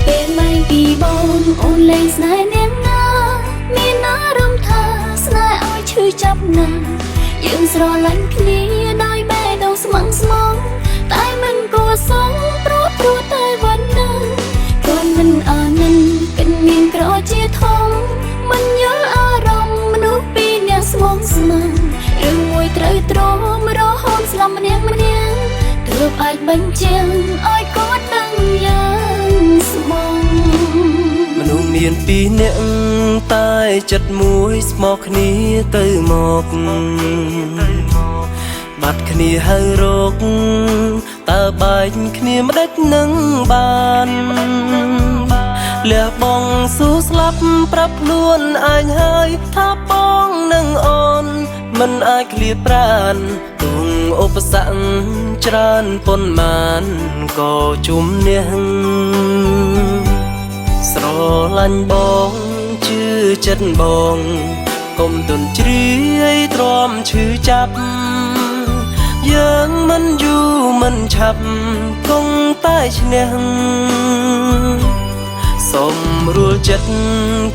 ពេលបែកពីបងអូនលែងស្នេហ៍នាងណាមានអារម្មណ៍ថាស្នេហ៍ឲ្យឈឺចាប់ណាស់យើងស្រឡាញ់គ្នាដោយបេះដូងស្មឹងស្មងតែមិនគួរសមព្រោះតែវណ្ណាគាត់មិនអាណិនគិតមានក្រជាធំមិនយល់អារម្មណ៍មនុស្សពីរនាក់ស្មងស្ម័គ្ររឿងមួយត្រូវទ្រាំរហូតស្លាប់ម្នាក់ម្នាក់ទើបអាចបញ្ជាក់ឲ្យគាត់ដឹងយ៉ាងស្មង មនុស្សមានពីរនាក់តែចិត្តមួយស្មោះគ្នាទៅមកបាត់គ្នាហើយរកតើបែកគ្នាម្ដេចនឹងបានលះបង់ស៊ូស្លាប់ប្រាប់ខ្លួនឯងហើយថាបងនឹងអូនមិនអាចឃ្លាប្រានទុងឧបសគ្គច្រើនប៉ុន្មានក៏ជំនះ ស្រឡាញ់បងជឿចិត្តបងកុំទន់ជ្រាយទ្រាំឈឺចាប់យើងមិនយូរមិនឆាប់គង់តែឈ្នះសូមរួលចិត្ត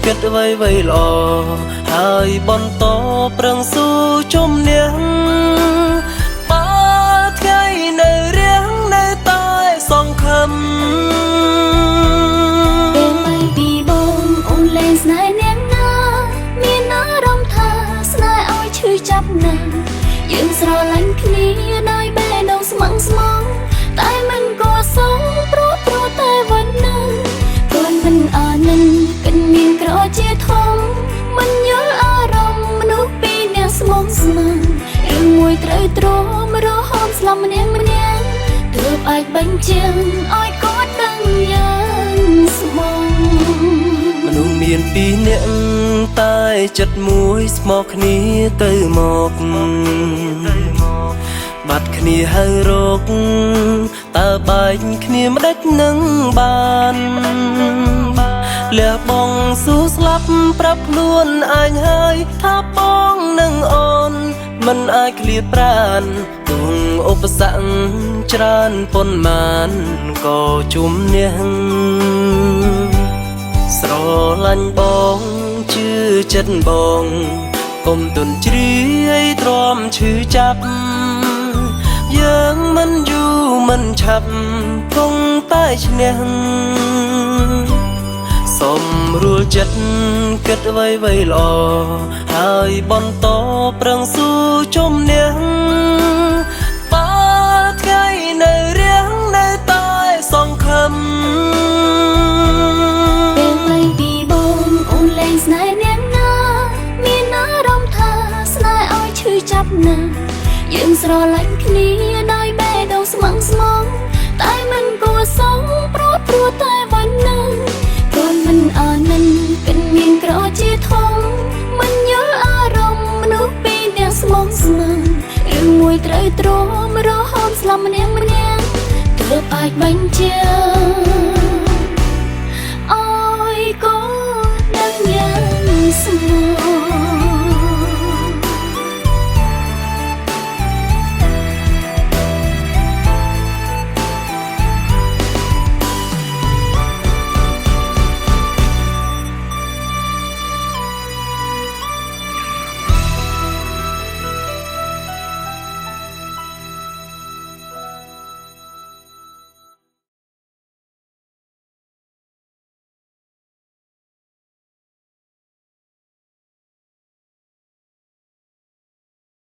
គិតអ្វីៗល្អហើយបន្តប្រឹងស៊ូជំនះបើថ្ងៃនៅរៀងនៅតែសង្ឃឹម ពេលបែកពីបងអូនលែងស្នេហ៍នាងណាមានអារម្មណ៍ថាស្នេហ៍ឲ្យឈឺចាប់ណាស់យើងស្រឡាញ់គ្នាដោយបេះដូងស្មឹងស្មងតែមិនគួរសមព្រោះតែវណ្ណាគាត់មិនអាណិនគិតមានក្រជាធំមិនយល់អារម្មណ៍មនុស្សពីរនាក់ស្មងស្ម័គ្ររឿងមួយត្រូវទ្រាំរហូតស្លាប់ម្នាក់ម្នាក់ទើបអាចបញ្ជាក់ឲ្យគាត់ដឹងយ៉ាងស្មង មនុស្សមានពីរនាក់តែចិត្តមួយស្មោះគ្នាទៅមកបាត់គ្នាហើយរកតើបែកគ្នាម្ដេចនឹងបានលះបង់ស៊ូស្លាប់ប្រាប់ខ្លួនឯងហើយថាបងនឹងអូនមិនអាចឃ្លាប្រានទុងឧបសគ្គច្រើនប៉ុន្មានក៏ជំនះ ស្រឡាញ់បងជឿចិត្តបងកុំទន់ជ្រាយទ្រាំឈឺចាប់យើងមិនយូរមិនឆាប់គង់តែឈ្នះសូមរួលចិត្តគិតអ្វីៗល្អហើយបន្តប្រឹងស៊ូជំនះបើថ្ងៃនៅរៀងនៅតែសង្ឃឹម ពេលបែកពីបងអូនលែងស្នេហ៍នាងណាមានអារម្មណ៍ថាស្នេហ៍ឲ្យឈឺចាប់ណាស់យើងស្រឡាញ់គ្នាដោយបេះដូងស្មឹងស្មងតែមិនគួរសមព្រោះតែវណ្ណាគាត់មិនអាណិនគិតមានក្រជាធំមិនយល់អារម្មណ៍មនុស្សពីរនាក់ស្មងស្ម័គ្ររឿងមួយត្រូវទ្រាំរហូតស្លាប់ម្នាក់ម្នាក់ទើបអាចបញ្ជាក់